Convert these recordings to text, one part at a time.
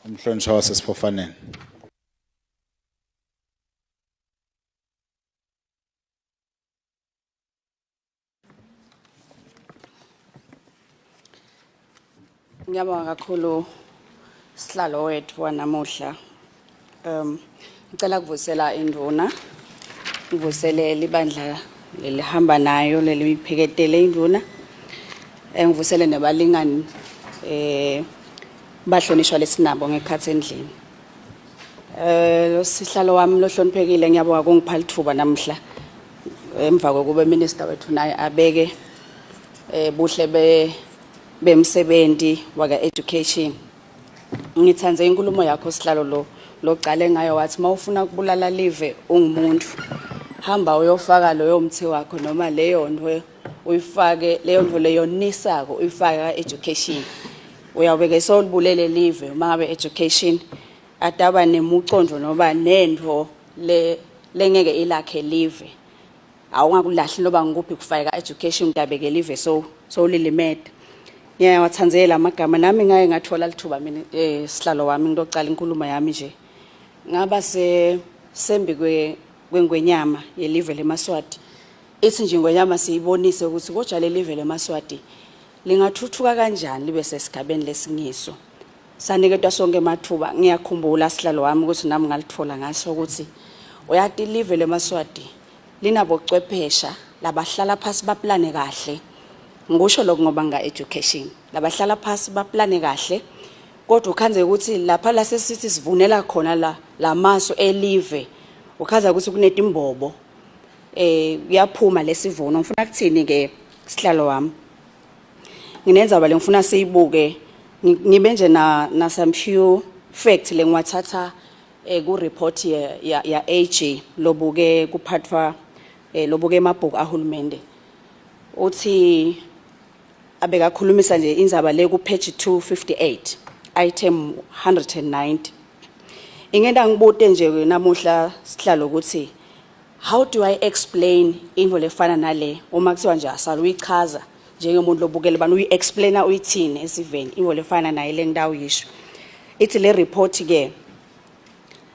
Umhlonishwa waseSiphofaneni. Ngiyabonga kakhulu sihlalo wethu wanamuhla. Um ngicela kuvusela indvuna, ngivusele libandla lelihamba nayo lelipheketele indvuna. Eh, ngivusele nebalingani eh bahlonishwa lesinabo ngekhatsi endlini. Eh lo sihlalo wami lohloniphekile ngiyabonga kungipha lithuba namhla emva kokuba minister wethu naye abeke eh buhle be bemsebenzi waka education. Ngithandze inkulumo yakho sihlalo lo locale ngayo wathi mawufuna ukubulala live ungumuntu hamba uyofaka loyo mthi wakho noma leyo nto uyifake leyo nto leyo nisako uyifake ka education uyawube-ke sewulibulele live uma ngabe education ataba nemucondo noba nentfo le lengeke ilakhe live awungakulahli noba ngikuphi kufaka education utabeke live so sowulilimede ngiyawathandzela amagama nami ngaye ngathola lithuba mina eh sihlalo wami ngitocala inkulumo yami nje ngaba se sembi kwe kwengwenyama yelive lemaswati ithi nje ingwenyama siyibonise ukuthi kodwa lelive lemaswati lingathuthuka kanjani libe sesigabeni lesingiso saniketwa sonke emathuba ngiyakhumbula sihlalo wami ukuthi nami ngalithola ngaso ukuthi uyati live lemaswati linabocwephesha labahlala phasi baplane kahle ngikusho lokho ngoba nga education labahlala phasi baplane kahle kodwa ukhanze ukuthi lapha la sesithi sivunela khona la lamasu elive ukhaza ukuthi kunetimbobo eh kuyaphuma lesivuno ngifuna kuthini ke sihlalo wami nginendzaba lengifuna siyibuke ngibe nje na na some few fact lengiwathatha eh, ku report ya, ya, ya AG lobuke kuphathwa eh, lobuke emabhuku ahulumende uthi abekakhulumisa nje indzaba le ku page 258 item 190 ingenta ngibute nje namuhla sihlalo ukuthi How do I explain into lefana nale uma kuthiwa nje asale uyichaza njengomuntu lobukele bani uyi-explaina uyithini esiveni into lefana naye le ngitawuyisho ithi le report ke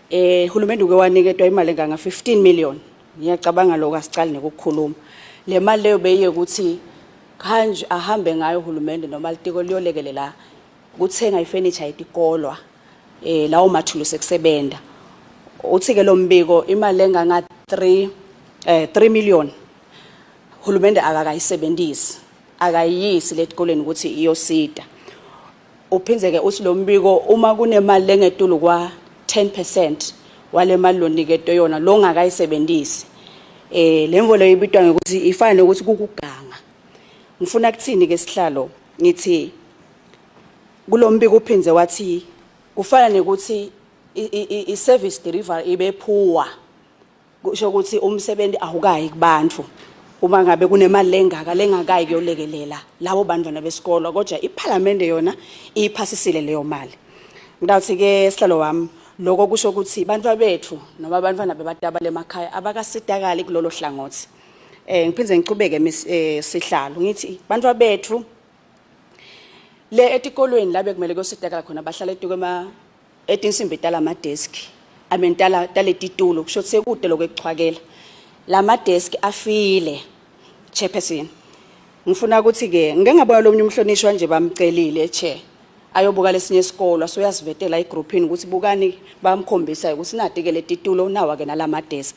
eh hulumende uke waniketwa imali enganga 15 million ngiyacabanga lokho asicali nekukhuluma le mali leyo beyiye ukuthi kanje ahambe ngayo uhulumende noma litiko liyolekelela kuthenga ifurniture yetikolwa eh lawo mathulusi ekusebenta uthi ke lo mbiko imali enganga 3 eh 3 million hulumende akakayisebenzisi akayiyisi letikoleni ukuthi iyosida uphindze ke uthi lo mbiko uma kunemali lengetulu kwa 10% wale mali loniketwe yona longakayisebenzisi eh lemvo leyo ibitwa ngokuthi ifana nokuthi kukuganga ngifuna kuthini ke sihlalo ngithi Kulombiko uphindze wathi kufana nekuthi i-service delivery ibe poor kusho ukuthi umsebenzi awukayi kubantu uma ngabe kunemali lengaka lengakayi kuyolekelela labo bantwana besikolo kodwa iphalamende yona iyiphasisile leyo mali ngitawuthi ke sihlalo wami lokho kusho ukuthi bantwana bethu noma abantwana bebatabala emakhaya abakasitakali kulolo hlangothi eh ngiphinde ngichubeke eh, sihlalo ngithi bantwana bethu Le etikolweni la bekumele kuyosidakala khona bahlala etuku ema etinsimbi talama desk I mean tala taletitulo kusho ukuthi sekude lokho ekuchwakela lama desk afile chairperson ngifuna ukuthi ke ngike ngabona lomunye umhlonishwa nje bamcelile chair ayobuka lesinye isikolo soyasivetela egroupini ukuthi bukani bamkhombisa ukuthi nati ke letitulo nawa ke nalama desk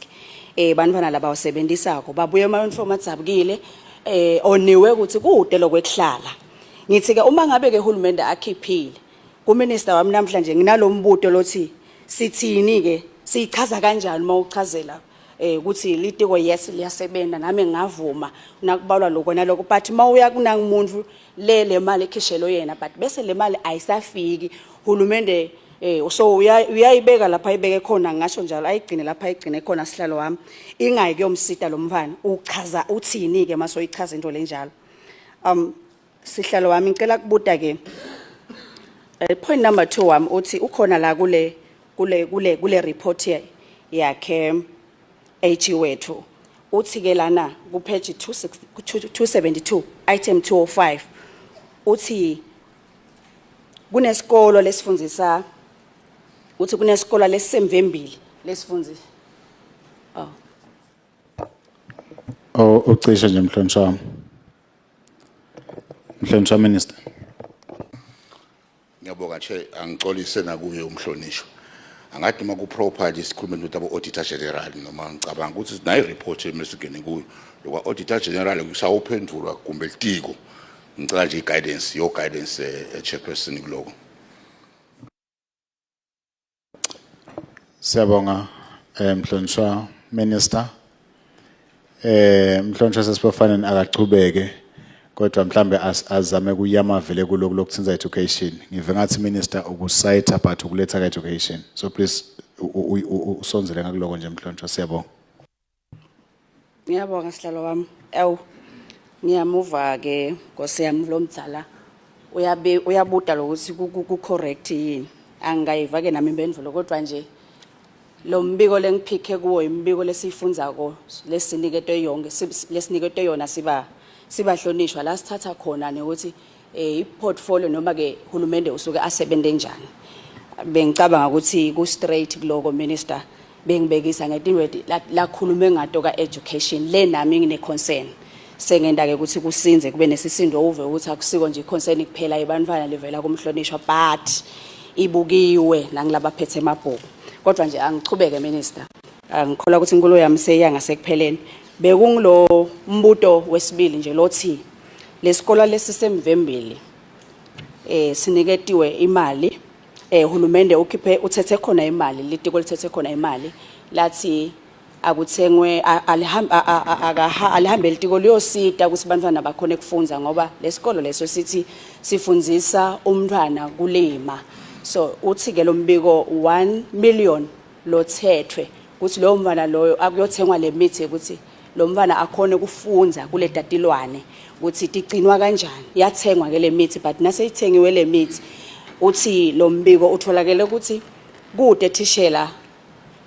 eh bantwana laba wasebenzisako babuye ema uniform adzabukile eh oniwe ukuthi kude lokwekuhlala ngithi ke uma ngabe ke uhulumende akhiphile kuminister wami namhlanje nginalombuto lothi sithini ke siyichaza kanjani uma uchazela eh ukuthi litiko yes liyasebenza nami ngavuma nakubalwa lokho nalokho but mawuya kunangumuntu le le mali ekhishelwe yena but bese le mali ayisafiki hulumende eh so uyayibeka lapha ayibeke khona ngasho njalo ayigcine lapha ayigcine khona sihlalo wami ingayi kuyomsita lo mfana uchaza uthini ke mase uyichaza into lenjalo um sihlalo wami ngicela kubuta ke eh, point number 2 wami uthi ukhona la kule kule kule kule report yakhe AG wethu uthi ke lana ku page 272 item 205 uthi kunesikolo lesifundzisa Uthi kunesikolo lesisemvembili lesifundzi. Oh. Oh, ucishe nje mhlonishwa wami. Mhlonishwa Minister. Ngiyabonga, Chair. Angicolise nakuye umhlonishwa. Angathi noma ku-proper nje sikhulume ukuthi abo-Auditor General, noma ngicabanga ukuthi nayo i-report emesigene kuyo lokwa Auditor General kusawuphendulwa kumbe litiko. Ngicela nje i-guidance, your guidance, chairperson, kuloko. Siyabonga, mhlonishwa Minister. Mhlonishwa sesibofaneni akachubeke, kodwa mhlambe azame kuyama vele kulokhu lokuthinza education. Ngive ngathi, Minister, ukusayitha but ukuletha ka education. So please usonzele ngakuloko nje, mhlonishwa, siyabonga. Ngiyabonga, sihlalo wami. Ewu, ngiyamuva ke Nkosi yami lo mdzala. Uyabe uyabuda lokuthi ku correct yini. Angayiva ke nami impendulo, kodwa nje lo mbiko lengiphikhe kuwo imbiko lesiyifundzako lesiniketwe yonke lesiniketwe yona siba sibahlonishwa la sithatha khona nokuthi i-portfolio noma ke hulumende usuke asebenze njani. Bengicabanga ukuthi ku straight kuloko, Minister. Bengibekisa ngetinwedi lakhulume ngato ka education le nami ngine concern. Sengenda ke ukuthi kusinze kube nesisindo, uve ukuthi akusiko nje concern kuphela ebantwana livela kumhlonishwa, but ibukiwe nangilabaphethe emabhuku. Kodwa nje angichubeke, Minister. Angikholwa ukuthi inkulumo yami seyiya ngasekupheleni. Bekungilo mbuto wesibili nje lothi lesikolo lesisemvembili siniketiwe imali, hulumende ukhiphe, uthethe khona imali, litiko lithethe khona imali, lathi akuthengwe alihambe litiko liyosita ukuthi bantwana bakhone kufunza, ngoba lesikolo leso sithi sifundzisa umntwana kulima. So uthi ke lo mbiko 1 million lothethwe ukuthi lowo mntwana loyo akuyothengwa le mithi ukuthi lo mntwana akhone kufunza kule tatilwane ukuthi tigcinwa kanjani. Yathengwa ke le mithi, but naseyithengiwe le mithi, uthi lo mbiko utholakele ukuthi kude thishela,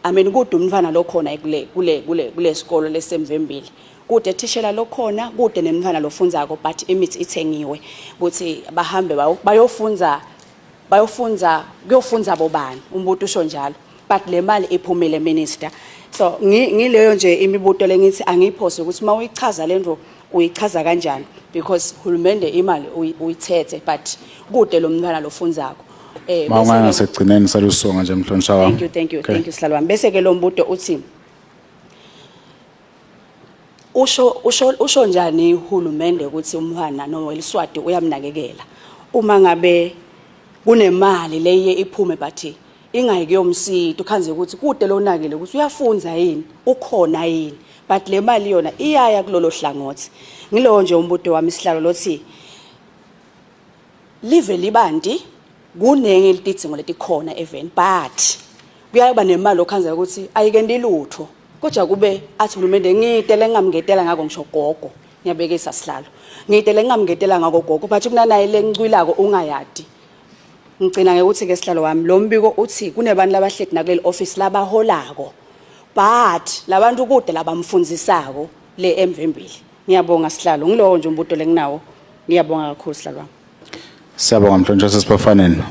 I mean, kude umntwana lokhona kule sikolo lesemvembili, kude thishela lokhona, kude nemntwana lofundzako, but imithi ithengiwe ukuthi bahambe bayofunza kuyofunza bobani. Umbuto usho njalo, but le mali iphumile, Minister. So ngileyo nje imibuto lengithi angiyiphose ukuthi uma uyichaza lento uyichaza kanjani, because hulumende imali uyithethe but kude lo mntwana lofundzako. Mawungaya ngasekugcineni salusonga nje, mhlonishwa wami. Thank you, thank you. Okay. Thank you, sihlalo wami. Bese ke lo mbuto uthi usho njani uhulumende ukuthi umntwana noma eliswati uyamnakekela uma ngabe kunemali leye iphume but ingayi kuyomsita, ukhanze ukuthi kude lonakile ukuthi uyafunza yini, ukhona yini, but le mali yona iyaya kulolo hlangothi? Ngilowo nje umbuto wami, sihlalo, lothi live libanti, kunengi litidzingo letikhona even, but kuyaba nemali okhanza ukuthi ayikenti lutho, kodwa kube athi uhulumende ngide lengingamngetela ngako ngisho gogo. Ngiyabekisa, sihlalo, ngide lengingamngetela ngako gogo, but kunanaye lengicwilako ungayadi. Ngigcina ngekuthi ke, sihlalo wami, lo mbiko uthi kunebantu labahleti nakuleli office labaholako, but labantu kude labamfundzisako le emvembili. Ngiyabonga, sihlalo. Ngilowo nje umbuto lenginawo. Ngiyabonga kakhulu, sihlalo wami. Siyabonga, mhlonishwa sesibafaneni.